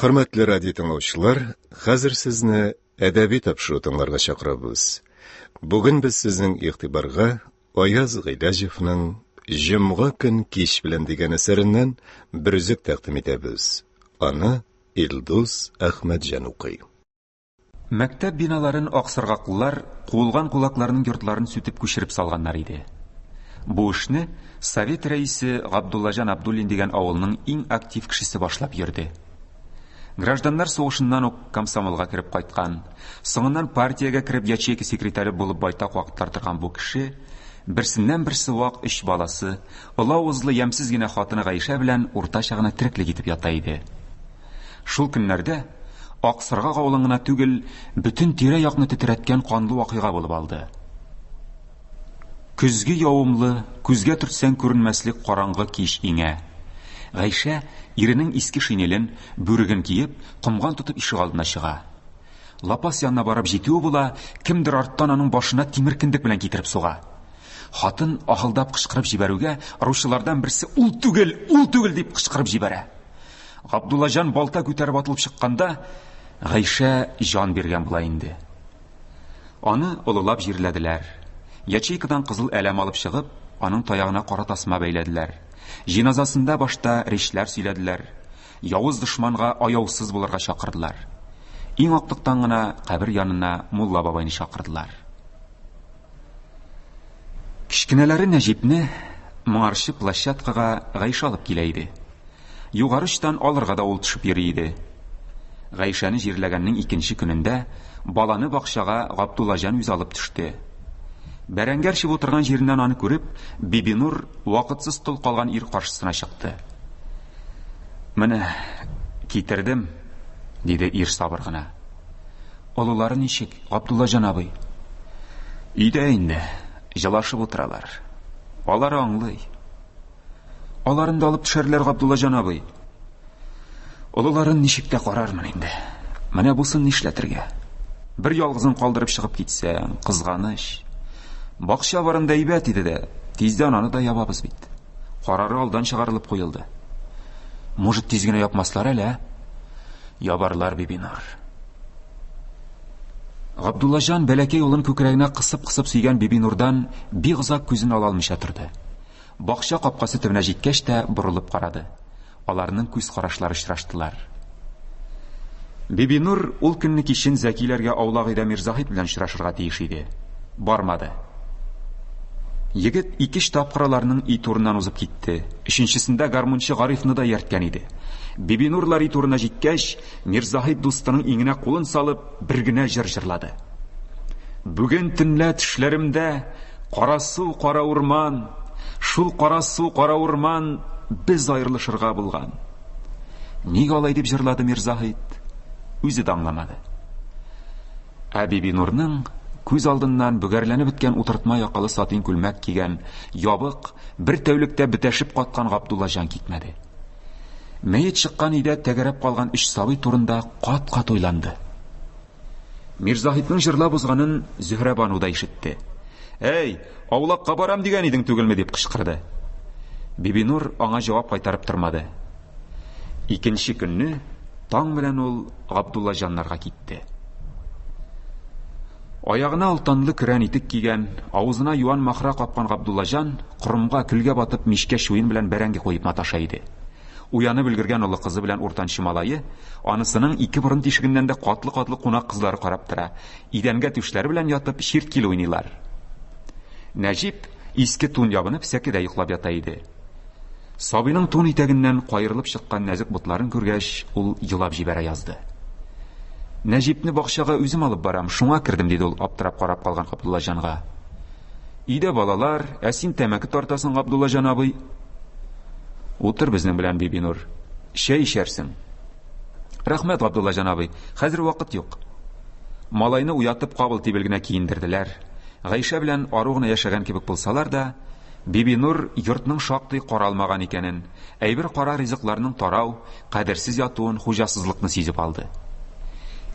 Хөрмәтле радио тыңлаучылар, хәзер сезне әдәби тапшыру тыңларга чакырабыз. Бүген без сезнең игътибарга Аяз Гыйләҗевның Җомга көн кич белән дигән әсәреннән бер өзек тәкъдим итәбез. Аны Илдус Әхмәтҗан укый. Мәктәп биналарын аксыргаклылар куылган кулакларның йортларын сүтеп күчереп салганнар иде. Бу эшне совет рәисе Габдуллаҗан Абдуллин дигән авылның иң актив кешесе башлап йөрде. Гражданнар сугышыннан ук комсомолга кереп кайткан, соңыннан партиягә кереп ячейка секретаре булып байтак вакытлар торган бу кеше берсеннән-берсе вак өч баласы, олы авызлы ямьсез генә хатыны Гайшә белән уртача гына тереклек итеп ята иде. Шул көннәрдә Аксыргак авылын гына түгел, бөтен тирә-якны тетрәткән канлы вакыйга булып алды. Көзге явымлы, күзгә төртсәң күренмәслек караңгы кич иңә. Гайшә, иренең иске шинелен, бүреген киеп, комган тотып ишегалдына чыга. Лапас янына барып җитүе була, кемдер арттан аның башына тимер кендек белән китереп суга. Хатын аһылдап кычкырып җибәрүгә, ыручылардан берсе ул түгел, ул түгел дип кычкырып җибәрә. Габдуллаҗан балта күтәреп атылып чыкканда, Гайшә җан биргән була инде. Аны олылап җирләделәр. Ячейкадан кызыл әләм алып чыгып, аның таягына кара тасма бәйләделәр. Җиназасында башта речьләр сөйләделәр. Явыз дошманга аяусыз булырга чакырдылар. Иң актыктан гына кабер янына мулла бабайны чакырдылар. Кечкенәләре Нәҗипне моңарчы площадкага Гайшә алып килә иде. Югары очтан алырга да ул төшеп йөри иде. Гайшәне җирләгәннең икенче көнендә баланы бакчага Габдуллаҗан үзе алып төште. Бәрәңге әрчеп утырган җиреннән аны күреп, Бибинур вакытсыз тол калган ир каршысына чыкты. Менә, китердем, диде ир сабыр гына. Олылары ничек, Габдуллаҗан абый? Өйдә инде, җылашып утыралар. Алар аңлый. Аларын да алып төшәрләр, Габдуллаҗан абый. Олыларын ничек тә карармын инде. Менә бусын нишләтергә? Бер ялгызын калдырып чыгып китсәң, кызганыч. Бакча барында әйбәт иде дә, тиздән аны да ябабыз бит. Карары алдан чыгарылып куелды. Может, тиз генә япмаслар әле, ә? Ябарлар, Бибинур. Габдуллаҗан бәләкәй улын күкрәгенә кысып-кысып сөйгән Бибинурдан бик озак күзен ала алмыйча торды. Бакча капкасы төбенә җиткәч тә борылып карады. Аларның күз карашлары очраштылар. Бибинур ул көнне кичен Зәкиләргә аулак өйдә Мирзаһит белән очрашырга тиеш иде. Бармады. Егет ике-өч тапкыр аларның өй турыннан узып китте. Өченчесендә гармунчы Гарифны да иярткән иде. Бибинурлар өй турына җиткәч, Мирзаһит дустының иңенә кулын салып, бер генә җыр җырлады. Бүген төнлә төшләремдә Кара су, кара урман, шул кара су, кара урман без аерылышырга булган. Нигә алай дип җырлады Мирзаһит? Үзе дә аңламады. Ә Бибинурның күз алдыннан бөгәрләнеп беткән утыртма якалы сатин күлмәк кигән, ябык, бер тәүлектә бетәшеп каткан Габдуллаҗан китмәде. Мәет чыккан өйдә тәгәрәп калган өч сабый турында кат-кат уйланды. Мирзаһитның җырлап узганын Зөһрәбану да ишетте. Әй, аулакка барам дигән идең түгелме дип кычкырды. Бибинур аңа җавап кайтарып тормады. Икенче көнне таң белән ул Габдуллаҗаннарга китте. Аягына олтанлы көрән итек кигән, авызына юан махра капкан Габдуллаҗан корымга, көлгә батып, мичкә чуен белән бәрәңге куеп маташа иде. Уянып өлгергән олы кызы белән уртанчы малае, анысының ике борын тишегеннән дә катлы-катлы кунак кызлары карап тора, идәнгә түшләре белән ятып, чирткил уйныйлар. Нәҗип, иске тун ябынып, сәкедә йоклап ята иде. Сабыйның тун итәгеннән каерылып чыккан нәзек ботларын күргәч, ул елап җибәрә язды. Нәҗипне бакчага үзем алып барам, шуңа кердем, диде ул аптырап карап калган Габдуллаҗанга. Өйдә балалар, ә син тәмәке тартасың, Габдуллаҗан абый. Утыр безнең белән, Бибинур. Чәй эчәрсең. Рәхмәт, Габдуллаҗан абый. Хәзер вакыт юк. Малайны уятып кабыл тибел генә киендерделәр. Гайшә белән ару гына яшәгән кебек булсалар да, Бибинур йортның шактый каралмаган икәнен, әйбер кара ризыкларның тарау, кадерсез ятуын, хуҗасызлыкны сизеп алды.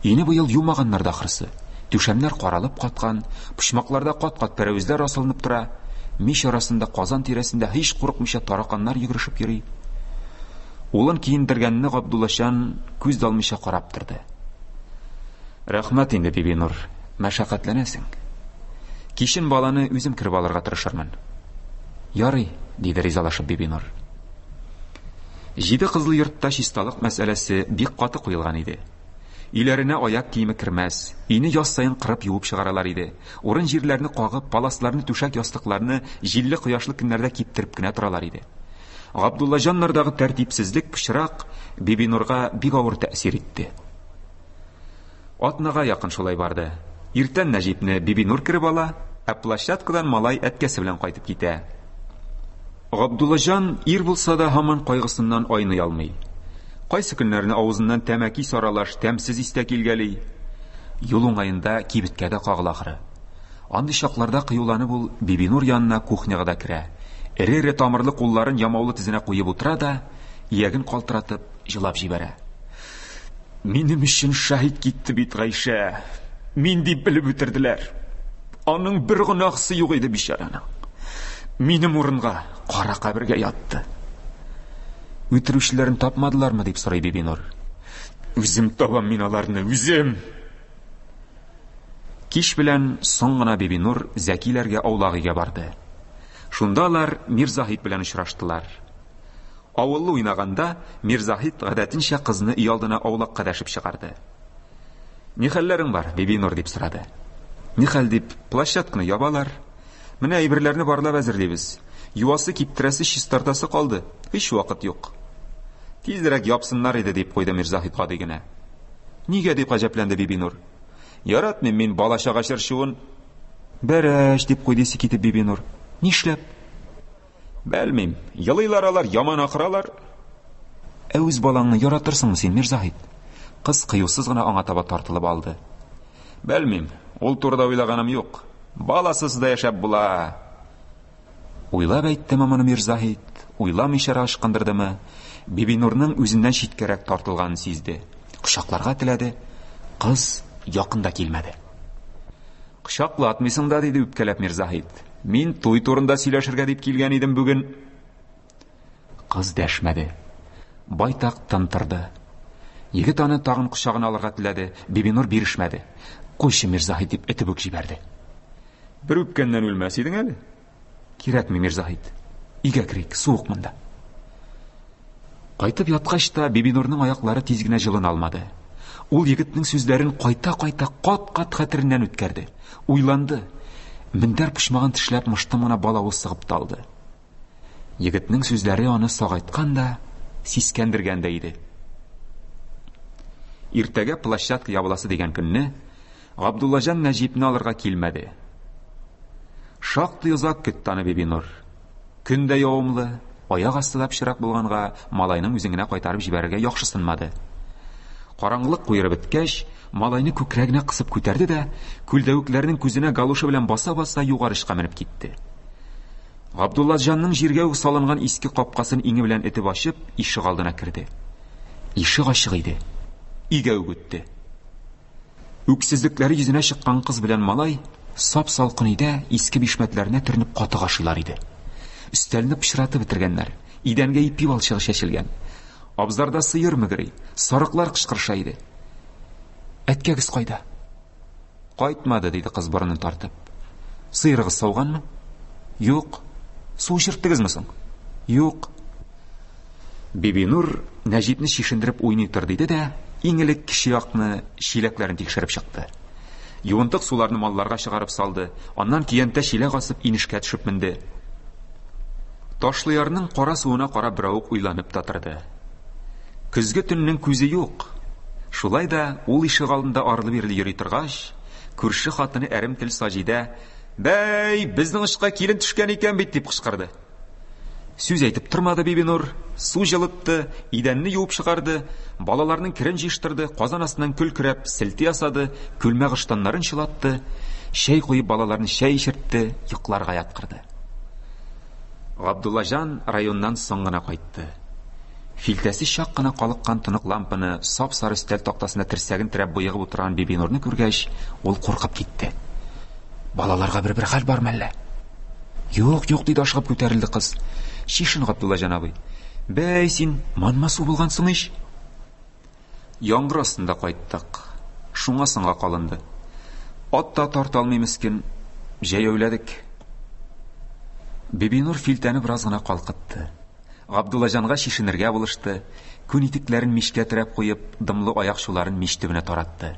Өйне быел юмаганнар да ахрысы. Түшәмнәр каралып каткан, почмакларда кат-кат пәрәвезләр асылынып тора, мич арасында, казан тирәсендә һич курыкмыйча тараканнар йөгерешеп йөри. Улын киендергәнне Габдуллаҗан күз дә алмыйча карап торды. Рәхмәт инде, Бибинур, мәшәкатьләнәсең. Кичен баланы үзем кереп алырга тырышырмын. Ярый, диде ризалашып Бибинур. Җиде кызлы йортта чисталык мәсьәләсе бик каты куелган иде. Өйләренә аяк киеме кермәс, өйне яз саен кырып юып чыгаралар иде. Урын-җирләрне кагып, паласларны, түшәк-ястыкларны җилле-кояшлы көннәрдә киптереп кенә торалар иде. Габдуллаҗаннардагы тәртипсезлек, пычрак Бибинурга бик авыр тәэсир итте. Атнага якын шулай барды. Иртән Нәҗипне Бибинур кереп ала, ә площадкадан малай әткәсе белән кайтып китә. Габдуллаҗан ир булса да һаман кайгысыннан айный алмый. Кайсы көннәрне авызыннан тәмәке исе аралаш тәмсез ис тә килгәли. Юл уңаенда кибеткә дә кагыла ахры. Андый чакларда кыюланып ул Бибинур янына кухняга да керә. Эре-эре тамырлы кулларын ямаулы тезенә куеп утыра да, ияген калтыратып, җылап җибәрә. Минем өчен шаһит китте бит Гайшә. Мин дип белеп үтерделәр. Аның бер гөнаһсы юк иде бичараның. Минем урынга кара кабергә ятты. Үтерүчеләрен тапмадылармы дип сорый Бибинур. Үзем табам мин аларны, үзем. Кич белән соң гына Бибинур Зәкиләргә аулак өйгә барды. Шунда алар Мирзаһит белән очраштылар. Авыллы уйнаганда Мирзаһит гадәтенчә кызны өйалдына аулакка дәшеп чыгарды. Ни хәлләрең бар, Бибинур, дип сорады. Ни хәл дип, площадканы ябалар. Менә әйберләрне барлап әзерлибез. Юасы, киптерәсе, чистартасы калды. Һич вакыт юк. Тизрәк япсыннар иде, дип куйды Мирзаһит гади генә. Нигә, дип гаҗәпләнде Бибинур. Яратмыйм мин бала-чага чырчуын. Бәрәч, дип куйды исе китеп Бибинур. Нишләп? Белмим, елыйлар алар, яман акыралар. Ә үз балаңны яратырсыңмы син, Мирзаһит? Кыз кыюсыз гына аңа таба тартылып алды. Белмим, ул турыда уйлаганым юк. Баласыз да яшәп була. Уйлап әйттеме моны Мирзаһит, уйламыйчарак ычкындырдымы, Бибинурның үзеннән читкәрәк тартылганын сизде. Кочакларга теләде, кыз якын да килмәде. Кочаклатмыйсың да, диде үпкәләп Мирзаһит. Мин туй турында сөйләшергә дип килгән идем бүген. Кыз дәшмәде. Байтак тын торды. Егет аны тагын кочагына алырга теләде, Бибинур бирешмәде. Куйчы, Мирзаһит, дип этеп үк җибәрде. Бер үпкәннән үлмәс идең әле. Кирәкми, Мирзаһит. Өйгә керик, суык монда. Кайтып яткач та Бибинурның аяклары тиз генә җылына алмады. Ул егетнең сүзләрен кайта-кайта кат-кат хәтереннән үткәрде. Уйланды. Мендәр почмагын тешләп мыштым гына балавыз сыгып та алды. Егетнең сүзләре аны сагайткан да, сискәндергән дә иде. Иртәгә площадка ябыласы дигән көнне Габдуллаҗан Нәҗипне алырга килмәде. Шактый озак көтте аны Бибинур. Көн дә явымлы, аяк асты да пычрак булганга, малайның үзен генә кайтарып җибәрергә яхшысынмады. Караңгылык куерып беткәч, малайны күкрәгенә кысып күтәрде дә, күлдәвекләрнең күзенә галошы белән баса-баса югары очка менеп китте. Габдуллаҗанның җиргә үк салынган иске капкасын иңе белән этеп ачып, ишегалдына керде. Ишек ачык иде. Өйгә үк үтте. Үксезлекләре йөзенә чыккан кыз белән малай сап-салкын өйдә иске бишмәтләренә төренеп катык ашыйлар иде. Өстәлне пычратып бетергәннәр, идәнгә ипи балчыгы чәчелгән. Абзарда сыер мөгри, сарыклар кычкырыша иде. Әткәгез кайда? Кайтмады, диде кыз борынын тартып. Сыерыгыз сауганмы? Юк. Су эчерттегезме соң? Юк. Бибинур Нәҗипне чишендереп уйный тор диде дә, иң элек кече якны, чиләкләрен тикшереп чыкты. Юынтык суларны малларга чыгарып салды, аннан көянтә чиләк асып инешкә төшеп менде. Ташлыярның кара суына карап беравык уйланып та торды. Көзге төннең күзе юк. Шулай да ул ишегалдында арлы-бирле йөри торгач, күрше хатыны әрем тел Саҗидә, Бәй, безнең очка килен төшкән икән бит, дип кычкырды. Сүз әйтеп тормады Бибинур, су җылытты, идәнне юып чыгарды, балаларның керен җыештырды, казан астыннан көл көрәп, селте ясады, күлмәк-ыштаннарын чылатты, чәй куеп балаларны чәй эчертте, йокларга яткырды. Габдуллаҗан районнан соң гына кайтты. Филтәсе чак кына калыккан тонык лампаны сап-сары өстәл тактасына терсәген терәп боегып утырган Бибинурны күргәч, ул куркып китте. Балаларга бер-бер хәл бар мәллә? Юк, юк, диде ашыгып күтәрелде кыз. Чишен, Габдуллаҗан абый. Бәй, син манма су булгансың ич. Яңгыр астында кайттык. Шуңа соңга калынды. Ат та тарта алмый мескен. Җәяүләдек. Бибинур филтәне бераз гына калкытты. Габдуллаҗанга чишенергә булышты, күн итекләрен мичкә терәп куеп, дымлы аяк чуларын мич төбенә таратты.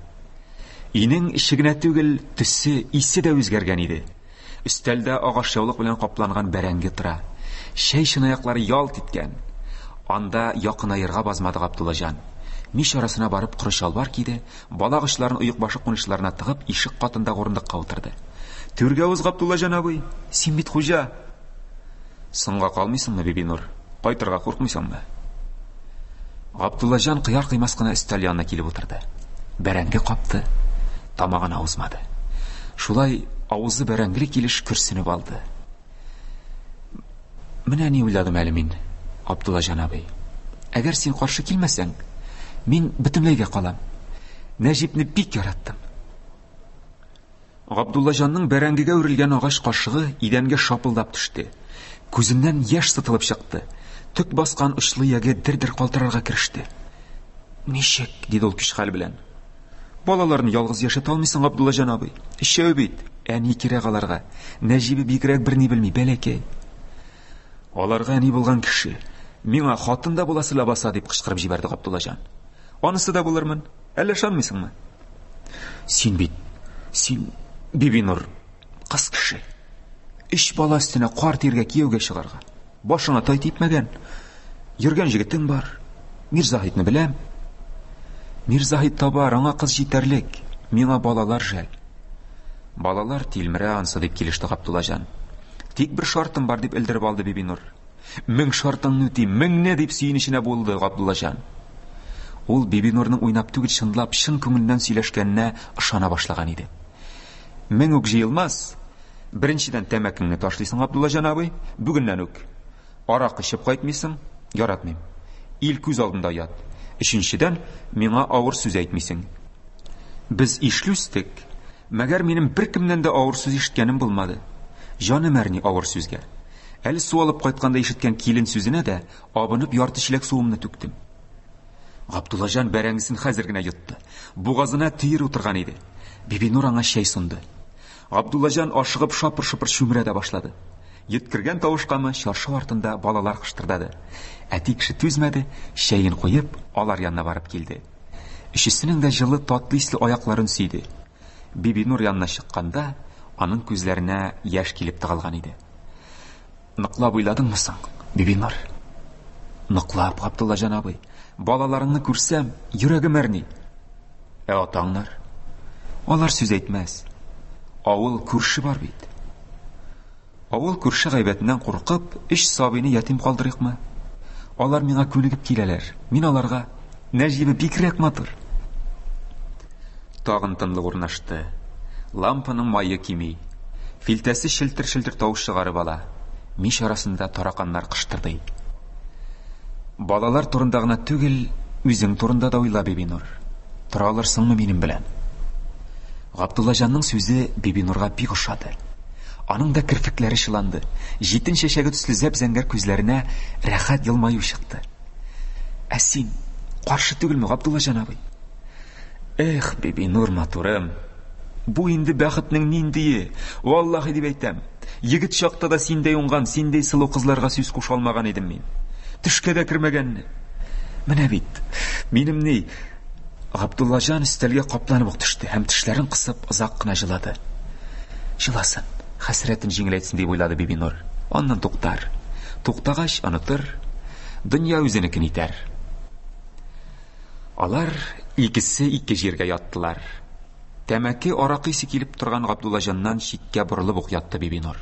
Өйнең эче генә түгел, төсе, исе дә үзгәргән иде. Өстәлдә агач яулык белән капланган бәрәңге тора. Чәй чынаяклары ялт иткән. Анда якынаерга базмады Габдуллаҗан. Мич арасына барып коры чалбар киде, балак очларын оекбашы кунычларына тыгып, ишек катындагы урындыкка утырды. Түргә уз, Габдуллаҗан абый, син бит хуҗа. Соңга калмыйсыңмы, Бибинур? Кайтырга куркмыйсыңмы? Габдуллаҗан кыяр-кыймас кына өстәл янына килеп утырды. Бәрәңге капты, тамагына узмады. Шулай авызы бәрәңгеле килеш көрсенеп алды. Менә ни уйладым әле мин, Абдуллаҗан абый. Әгәр син каршы килмәсәң, мин бөтенләйгә калам. Нәҗипне бик яраттым. Габдуллаҗанның бәрәңгегә үрелгән агач кашыгы идәнгә шапылдап төште. Күзеннән яшь сытылып чыкты. Төк баскан очлы ияге дер-дер калтырарга кереште. Ничек? диде ул көч-хәл белән. Балаларны ялгыз яшәтә алмыйсың, Габдуллаҗан абый. Өчәү бит. Әни кирәк аларга. Нәҗибе бигрәк берни белми, бәләкәй. Аларга әни булган кеше. Миңа хатын да буласы ләбаса, дип кычкырып җибәрде Габдуллаҗан. Анысы да булырмын. Әллә ышанмыйсыңмы? Син бит, син, Бибинур, кыз кеше. Өч бала өстенә кар тиргә кияүгә чыгарга. Башыңа тай типмәгән. Йөргән җегетең бар. Мирзаһитны беләм. Мирзаһит табар, аңа кыз җитәрлек. Миңа балалар жәл. Балалар тилмерә ансы, дип килеште Габдуллаҗан. Тик бер шартым бар, дип элдереп алды Бибинур. Мең шартыңны үтим, меңне, дип сөенеченә буылды Габдуллаҗан. Ул Бибинурның уйнап түгел, чынлап, чын күңеленнән сөйләшкәненә ышана башлаган иде. Мең үк җыелмас, Беренчедән, тәмәкеңне ташлыйсың, Габдуллаҗан абый, бүгеннән үк. Аракы эчеп кайтмыйсың, яратмыйм. Ил күз алдында оят. Өченчедән, миңа авыр сүз әйтмисең. Без ишле үстек, мәгәр минем беркемнән дә авыр сүз ишеткәнем булмады. Җаным әрни авыр сүзгә. Әле су алып кайтканда ишеткән килен сүзенә дә абынып ярты чиләк суымны түктем. Габдуллаҗан бәрәңгесен хәзер генә йотты. Бугазына төер утырган иде. Бибинур аңа чәй сонды. Габдуллаҗан ашыгып шапыр-шопыр чүмерә дә башлады. Йөткергән тавышкамы, чаршау артында балалар кыштырдады. Әти кеше түзмәде, чәен куеп, алар янына барып килде. Өчесенең дә җылы, татлы исле аякларын сөйде. Бибинур янына чыкканда, аның күзләренә яшь килеп тыгылган иде. Ныклап уйладыңмы соң, Бибинур? Ныклап, Габдуллаҗан абый. Балаларыңны күрсәм, йөрәгем әрни. Ә атаңнар? Алар сүз әйтмәс. Авыл күрше бар бит. Авыл күрше гайбәтеннән куркып, өч сабыйны ятим калдырыйкмы? Алар миңа күнегеп киләләр. Мин аларга Нәҗибе бигрәк матур. Тагын тынлык урнашты. Лампаның мае кими. Филтәсе челтер-челтер тавыш чыгарып ала. Мич арасында тараканнар кыштырдый. Балалар турында гына түгел, үзең турында да уйла, Бибинур. Тора алырсыңмы минем белән? Габдуллаҗанның сүзе Бибинурга бик ошады. Аның да керфекләре чыланды. Җитен чәчәге төсле зәп-зәңгәр күзләренә рәхәт елмаю чыкты. Ә син каршы түгелме, Габдуллаҗан абый? Эх, Бибинур матурым. Бу инде бәхетнең ниндие? Валлаһи дип әйтәм. Егет чакта да синдәй уңган, синдәй сылу кызларга сүз куша алмаган идем мин. Төшкә дә кермәгәнне. Менә бит, минем ни, Габдуллаҗан өстәлгә капланып ук төште һәм тешләрен кысып озак кына җылады. Җыласын, хәсрәтен җиңеләйтсен дип уйлады Бибинур. Аннан туктар. Туктагач, онытыр. Дөнья үзенекен итәр. Алар икесе ике җиргә яттылар. Тәмәке, аракы исе килеп торган Габдуллаҗаннан читкә борылып ук ятты Бибинур.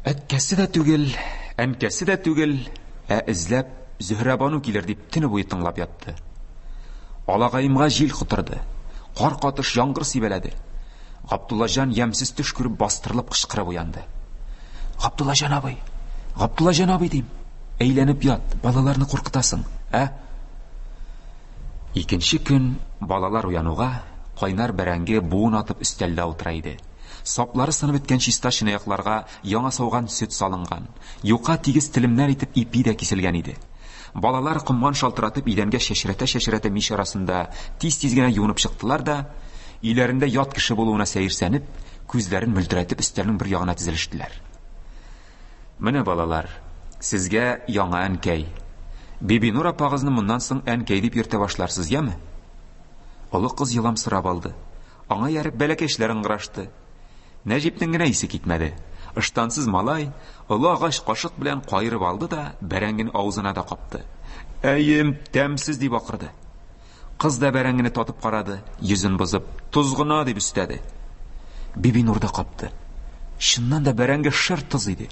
Әткәсе дә түгел, әнкәсе дә түгел, ә эзләп Зөһрәбану килер дип төне буе тыңлап ятты. Алагаемга җил котырды. Кар катыш яңгыр сибәләде. Габдуллаҗан ямьсез төш күреп бастырылып кычкырып уянды. Габдуллаҗан абый! Габдуллаҗан абый дим! Әйләнеп ят, балаларны куркытасың, ә? Икенче көн балалар уянуга, кайнар бәрәңге буын атып өстәлдә утыра иде. Саплары сынып беткән чиста чынаякларга яңа сауган сөт салынган, юка тигез телемнәр итеп ипи дә киселгән иде. Балалар комган шалтыратып идәнгә чәчрәтә-чәчрәтә мич арасында тиз-тиз генә юынып чыктылар да, өйләрендә ят кеше булуына сәерсәнеп, күзләрен мөлдерәтеп өстәлнең бер ягына тезелештеләр. Менә, балалар, сезгә яңа әнкәй. Бибинур апагызны моннан соң әнкәй дип йөртә башларсыз, яме? Олы кыз еламсырап алды. Аңа ияреп бәләкәчләр ыңгырашты. Нәҗипнең генә исе китмәде. Ыштансыз малай олы агач кашык белән каерып алды да бәрәңгене авызына да капты. Әйем, тәмсез дип акырды. Кыз да бәрәңгене татып карады, йөзен бозып, тоз гына дип өстәде. Бибинур да капты. Чыннан да бәрәңге шыр тоз иде.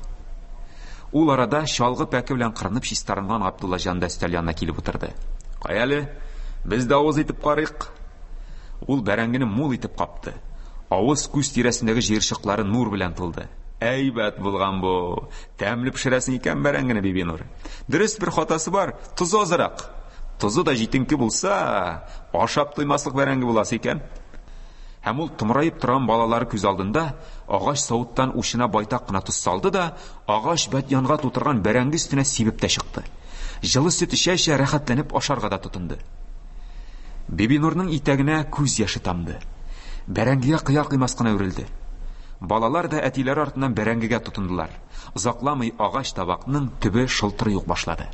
Ул арада чалгы пәке белән кырынып чистарынган Габдуллаҗан да өстәл янына килеп утырды. Кая әле, без дә авыз итеп карыйк. Ул бәрәңгене мул итеп капты. Авыз күз тирәсендәге җыерчыклары нур белән тулды. Әйбәт булган бу. Тәмле пешерәсең икән бәрәңгене, Бибинур. Дөрес, бер хатасы бар, тозы азрак. Тозы да җитенке булса, ашап туймаслык бәрәңге буласы икән. Һәм ул томраеп торган балалары күз алдында агач савыттан учына байтак кына тоз салды да, агач бәдьянга тутырган бәрәңге өстенә сибеп тә чыкты. Җылы сөт эчә-эчә рәхәтләнеп ашарга да тотынды. Бибинурның итәгенә күз яше тамды. Бәрәңгегә кыяр-кыймас кына үрелде. Балалар да әтиләре артыннан бәрәңгегә тотындылар. Озакламый агач табакның төбе шылтырый ук башлады.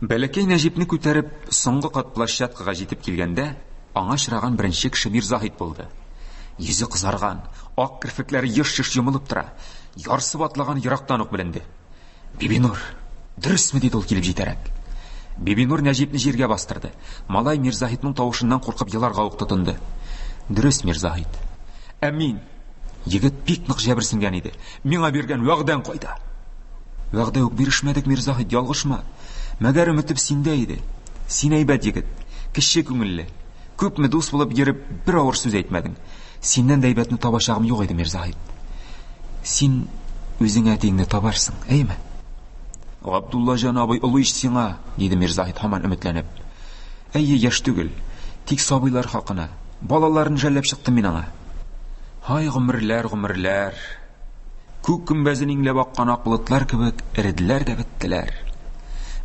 Бәләкәй Нәҗипне күтәреп, соңгы кат площадкага җитеп килгәндә, аңа очраган беренче кеше Мирзаһит булды. Йөзе кызарган, ак керфекләре еш-еш йомылып тора. Ярсып атлаган ерактан ук беленде. Бибинур, дөресме? диде ул килеп җитәрәк. Бибинур Нәҗипне җиргә бастырды. Малай Мирзаһитның тавышыннан куркып еларга ук тотынды. Дөрес, Мирзаһит. Ә мин? Егет бик нык җәберсенгән иде. Миңа биргән вәгъдәң кайда? Вәгъдә үк бирешмәдек, Мирзаһит, ялгышма. Мәгәр өметем синдә иде. Син әйбәт егет, кече күңелле. Күпме дус булып йөреп, бер авыр сүз әйтмәдең. Синнән дә әйбәтне табачагым юк иде, Мирзаһит. Син үзеңә тиңне табарсың, әйеме? Габдуллаҗан абый олы ич сиңа, диде Мирзаһит һаман өметләнеп. Әйе, яшь түгел. Тик сабыйлар хакына. Балаларын жәлләп чыктым мин аңа. Һай, гомерләр, гомерләр. Күк гөмбәзен иңләп аккан ак болытлар кебек эределәр дә беттеләр.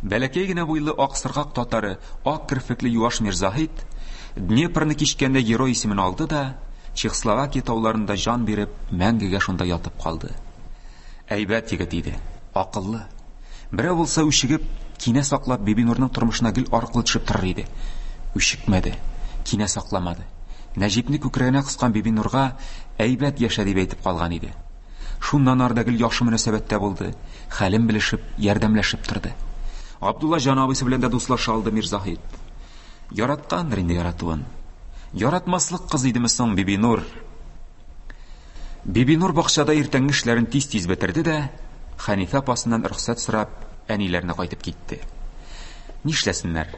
Бәләкәй генә буйлы ак сыргак татары, ак керфекле юаш Мирзаһит Днепрны кичкәндә герой исемен алды да, Чехословакия тауларында җан биреп, мәңгегә шунда ятып калды. Әйбәт егет иде, акыллы. Берәү булса үчегеп, кинә саклап Бибинурның тормышына гел аркылы төшеп торыр иде. Үчекмәде, кинә сакламады. Нәҗипне күкрәгенә кыскан Бибинурга әйбәт яшә дип әйтеп калган иде. Шуннан ары да гел яхшы мөнәсәбәттә булды, хәлен белешеп, ярдәмләшеп торды. Габдулла җан абыйсы белән дә дуслаша алды Мирзаһит. Яраткандыр инде яратуын. Яратмаслык кыз идеме соң Бибинур? Бибинур бакчада иртәнге эшләрен тиз-тиз бетерде дә, Хәнифә апасыннан рөхсәт сорап, әниләренә кайтып китте. Нишләсеннәр?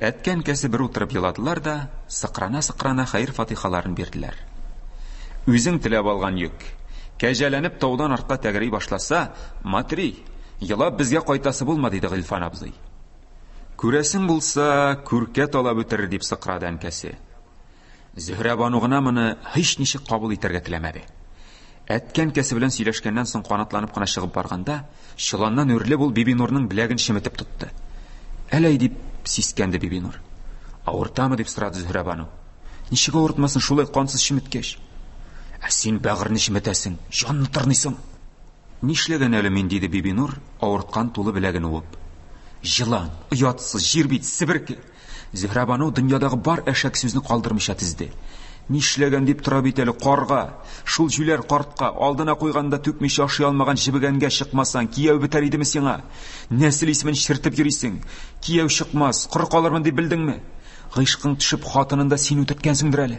Әткә-әнкәсе бер утырып еладылар да, сыкрана-сыкрана хәер-фатихаларын бирделәр. Үзең теләп алган йөк. Кәҗәләнеп таудан артка тәгәри башласа, матри, елап безгә кайтасы булма, диде Гыйльфан абзый. Күрәсең булса, күркә талап үтерер, дип сыкрады әнкәсе. Зөһрәбану гына моны һичничек кабул итәргә теләмәде. Әткә-әнкәсе белән сөйләшкәннән соң канатланып кына чыгып барганда, чоланнан үрелеп ул Бибинурның беләген чеметеп тотты. Әләй дип сискәнде Бибинур. Авыртамы дип сорады Зөһрәбану. Ничек авыртмасын шулай кансыз чеметкәч? Ә син бәгырьне чеметәсең, җанны тырныйсың. Нишләгән әле мин, диде Бибинур, авырткан тулы беләген уып. Җылан, оятсыз, җирбит, себерке! Зөһрәбану дөньядагы бар әшәк сүзне калдырмыйча тезде. Нишләгән дип тора бит әле карга! Шул җүләр картка, алдына куйганда түкмичә ашый алмаган җебегәнгә чыкмасаң, кияү бетәр идеме сиңа? Нәсел исемен чертеп йөрисең. Кияү чыкмас, коры калырмын дип белдеңме? Гыйшкың төшеп, хатынын да син үтерткәнсеңдер әле.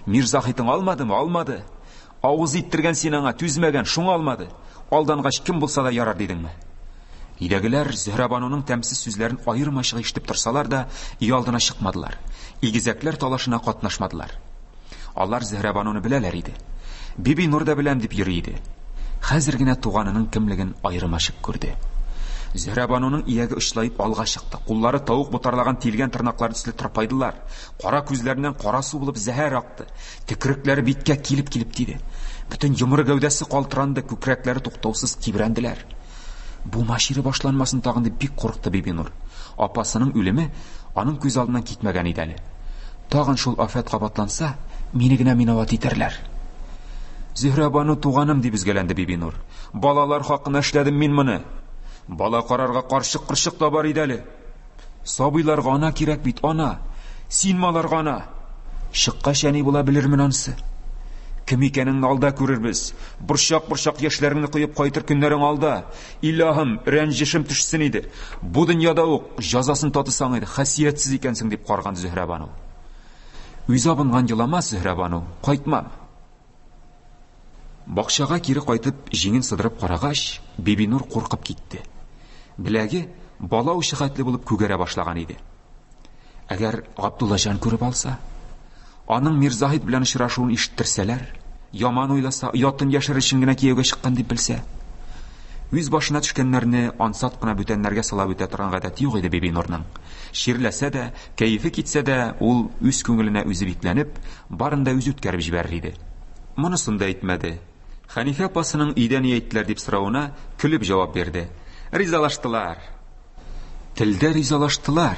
Мирзаһитың алмадымы? Алмады. Авыз иттергән син аңа, түзмәгән, шуңа алмады. Алдангач, кем булса да ярар дидеңме? Өйдәгеләр Зөһрәбануның тәмсез сүзләрен аермачык ишетеп торсалар да, өйалдына чыкмадылар. Игезәкләр талашына катнашмадылар. Алар Зөһрәбануны беләләр иде. Бибинур да беләм дип йөри иде. Хәзер генә туганының кемлеген аермачык күрде. Зөһрәбануның ияге очлаеп алга чыкты. Куллары тавык ботарлаган тилгән тырнаклары төсле тырпайдылар. Кара күзләреннән кара су булып зәһәр акты. Төкрекләре биткә килеп-килеп тиде. Бөтен йомры гәүдәсе калтыранды, күкрәкләре туктаусыз тибрәнделәр. Бума чире башланмасын тагын дип бик курыкты Бибинур. Апасының үлеме аның күз алдыннан китмәгән иде әле. Тагын шул афәт кабатланса, мине генә минават итәрләр. Зөһрәбану туганым, дип өзгәләнде Бибинур. Балалар хакына эшләдем мин моны. Бала карарга карчык-корчык та бар иде әле. Сабыйларга ана кирәк бит, ана. Синме аларга ана? Чыккач әни була белермен анысы. Кем икәнеңне алда күрербез. Борчак-борчак яшьләреңне коеп кайтыр көннәрең алда. Илаһым, рәнҗешем төшсен иде. Бу дөньяда ук җазасын татысаң иде, хасиятсез икәнсең, дип карганды Зөһрәбану. Үзе абынган еламас Зөһрәбану, кайтмам. Бакчага кире кайтып, җиңен сыдырып карагач, Бибинур куркып китте. Беләге бала учы хәтле булып күгәрә башлаган иде. Әгәр Габдуллаҗан күреп алса, аның Мирзаһит белән очрашуын ишеттерсәләр, яман уйласа, оятын яшерер өчен генә кияүгә чыккан дип белсә. Үз башына төшкәннәрне ансат кына бүтәннәргә сылап үтә торган гадәте юк иде Бибинурның. Чирләсә дә, кәефе китсә дә, ул үз күңеленә үзе бикләнеп, барын да үзе үткәреп җибәрер иде. Монысын да әйтмәде. Хәнифә апасының өйдә ни әйттеләр дип соравына көлеп җавап бирде. Ризалаштылар. Телдә ризалаштылар.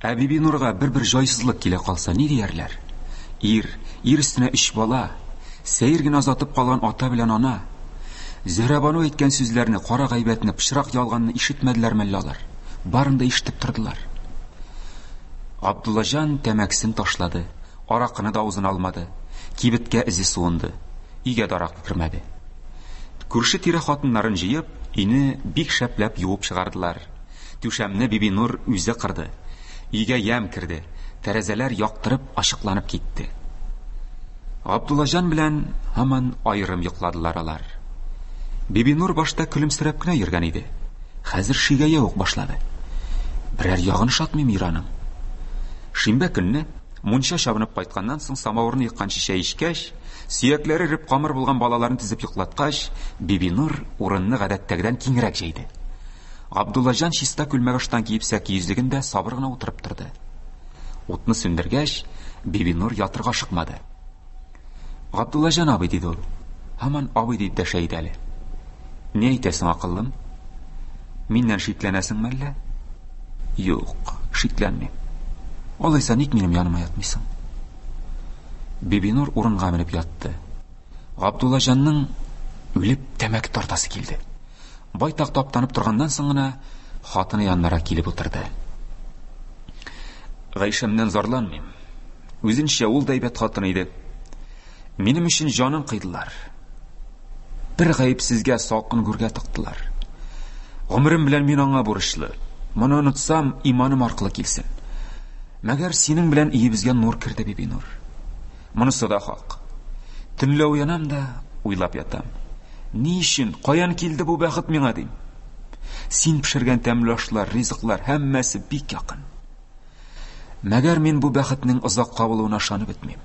Ә Бибинурга бер-бер җайсызлык килә калса, ни диярләр? Ир, ир өстенә өч бала, сәер генә озатып калган ата белән ана. Зөһрәбану әйткән сүзләрне, кара гайбәтне, пычрак ялганны ишетмәделәр мәллә алар? Барын да ишетеп тордылар. Габдуллаҗан тәмәкесен ташлады, аракыны да авызына алмады, кибеткә эзе суынды, өйгә дә аракы кермәде. Күрше-тирә хатыннарын җыеп, өйне бик шәпләп юып чыгардылар. Түшәмне Бибинур үзе кырды. Өйгә ямь керде, тәрәзәләр яктырып, ачыкланып китте. Габдуллаҗан белән һаман аерым йокладылар алар. Бибинур башта көлемсерәп кенә йөргән иде. Хәзер шигәя үк башлады. Берәр ягын ошатмыймы ир аның? Шимбә көнне мунча чабынып кайтканнан соң самавырны екканчы чәй эчкәч, сөякләре эреп камыр булган балаларын тезеп йоклаткач, Бибинур урынны гадәттәгедән киңрәк җәйде. Габдуллаҗан чиста күлмәк-ыштан киеп сәке йөзлегендә сабыр гына утырып торды. Утны сүндергәч, Бибинур ятырга ашыкмады. Габдуллаҗан абый, диде ул. Һаман абый дип дәшә иде әле. Ни әйтәсең, акыллым? Миннән шикләнәсеңме әллә? Юк, шикләнмим. Алайса ник минем яныма ятмыйсың? Бибинур урынга менеп ятты. Габдуллаҗанның үлеп тәмәке тартасы килде. Байтак таптанып торганнан соң гына хатыны янынарак килеп утырды. Гайшәмнән зарланмыйм. Үзенчә ул да әйбәт хатын иде. Минем өчен җанын кыйдылар. Бер гаепсезгә салкын гүргә тыктылар. Гомерем белән мин аңа бурычлы. Моны онытсам, иманым аркылы килсен. Мәгәр синең белән өебезгә нур керде, Бибинур. Монысы да хак. Төнлә уянам да, уйлап ятам. Ни өчен, каян килде бу бәхет миңа дим. Син пешергән тәмле ашлар, ризыклар һәммәсе бик якын. Мәгәр мин бу бәхетнең озакка булуына ышанып бетмим.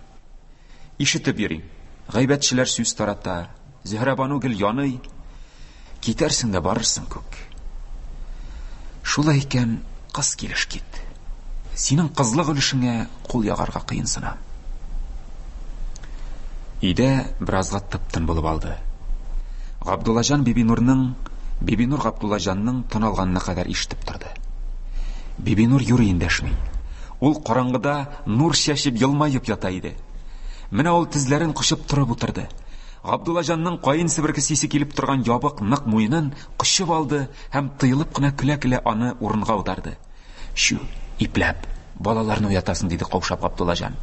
Ишетеп йөрим. Гайбәтчеләр сүз тарата. Зөһрәбану гел яный. Китәрсең дә барырсың күк. Шулай икән, кыз килеш кит. Синең кызлык өлешеңә кул ягарга кыенсынам. Өйдә беразга тып-тын булып алды. Габдуллаҗан Бибинурның, Бибинур Габдуллаҗанның тын алганына кадәр ишетеп торды. Бибинур юри эндәшми. Ул караңгыда нур чәчеп елмаеп ята иде. Менә ул тезләрен кочып торып утырды. Габдуллаҗанның каен себеркесе исе килеп торган ябык нык муенын кочып алды һәм тыелып кына көлә-көлә аны урынга аударды. Чү, ипләп, балаларны уятасың, диде каушап Габдуллаҗан.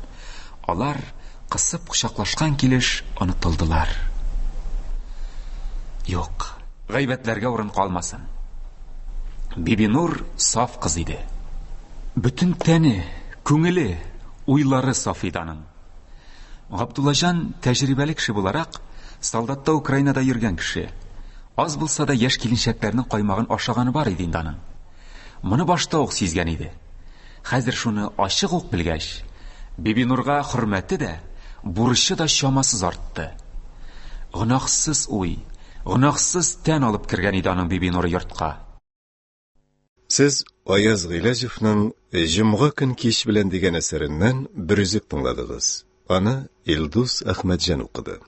Алар кысып кочаклашкан килеш онытылдылар. Юк, гайбәтләргә урын калмасын. Бибинур саф кыз иде. Бөтен тәне, күңеле, уйлары саф иде аның. Габдуллаҗан тәҗрибәле кеше буларак, солдатта Украинада йөргән кеше. Аз булса да яшь киленчәкләрнең каймагын ашаганы бар иде инде аның. Моны башта ук сизгән иде. Хәзер шуны ачык ук белгәч, Бибинурга хөрмәте дә, бурычы да чамасыз артты. Гөнаһсыз уй, гөнаһсыз тән алып кергән иде аның Бибинуры йортка. Сез Аяз Гыйләҗевның Җомга көн кич белән дигән әсәреннән бер өзек тыңладыгыз. Аны Илдус Әхмәтҗан укыды.